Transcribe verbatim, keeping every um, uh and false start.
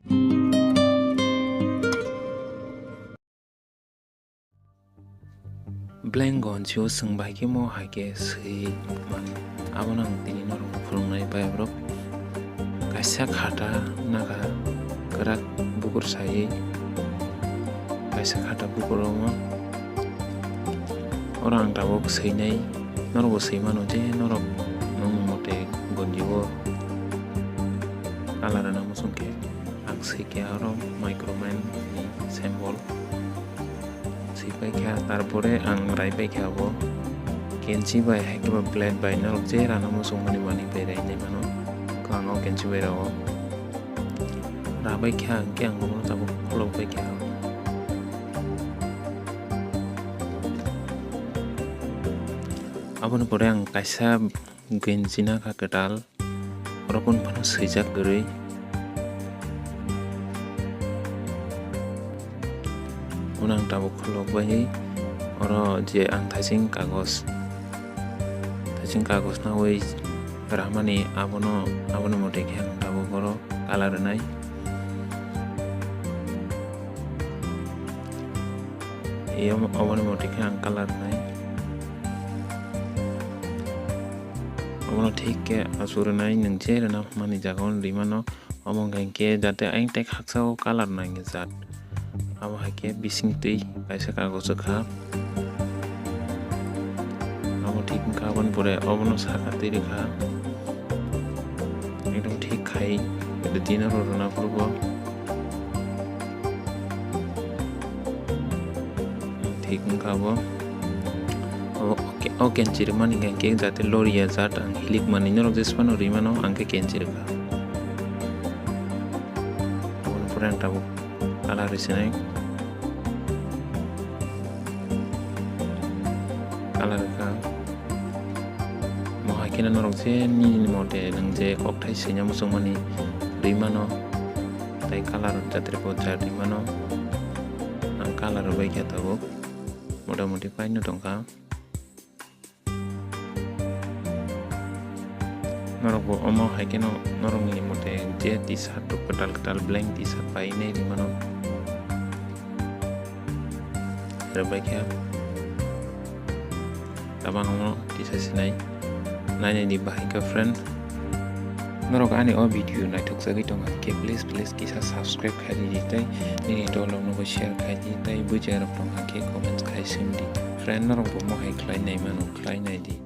Blank gonchio chwng bai khe mo hai khe swi mano. Abono ang tini norokno phwrwngnai bai borok. Kaisa khata naga kwrak bukur sai, kaisa khata bukur omo. Oro ang tabuk swinai, norokbo swi mano je norok nwng mote gonchio colour rwna muchung khe. Ang swi khe aro Microman ni symbol swi pai kha, tarpore ang rai pai kha abo kenchi bai hai khe ba blade bai norok je rana muchung mani manwi bai rai nai mano. Ang o kenchi bai rao ra bai kha, hwnkhe ang bono tabuk kholok bai kha. Aboni pore ang kaisa genchi nakha kwtal. Oro phano swijak kwrwi. Uno ang tabuk kholok bai oro je ang thaising kagos, thaising kagos nawi ramani abono, aboni mote khe ang tabuk oro colour rwnai. Iyo aboni mote khe ang colour rwnai. Omono thik khe aswk rwnai, nwng je rwna mani jaga o rwi mano. Omo hwnkhe jate ayang tei haksa o colour nangya jat. Abo hai khe bising twi kaisa kagojo kha. Abo thik wngkha, aboni pore obono saka twi rwkha. Ekdom thik khai ready no rw rwna phuru bo. Thik wngkha bo. O, o, o kenchi rwmani hwnkhe jate loriya jat ang hilik mani norok jesa phano rwi mano, ang khe kenchi rwkha. Aboni pore ang tabuk colour rwsinai. Colour rwkha. Mo hai kheno norok je nini mote nwng je kokthai swina muchungmani rwi mano, tei colour jatre bo ja rwi mano. Ang colour rwbai khe tabuk motamoti paino tongkha. Norok bo omo hai kheno norokni mote je T-shirt rok kwtal kwtal blank T-shirt pai nai rwi mano. Rwbai khe tabang omo kisa sinai nainai di bahai khe friend. Norok ani o video naithok jagwi tong khe please, please kisa subscribe khai di tei nini dol rok no bo share khai di tei bujiya rok tong khe comments khai sing di. Friend norok bo mohai khlai nai mano, khlai nai di.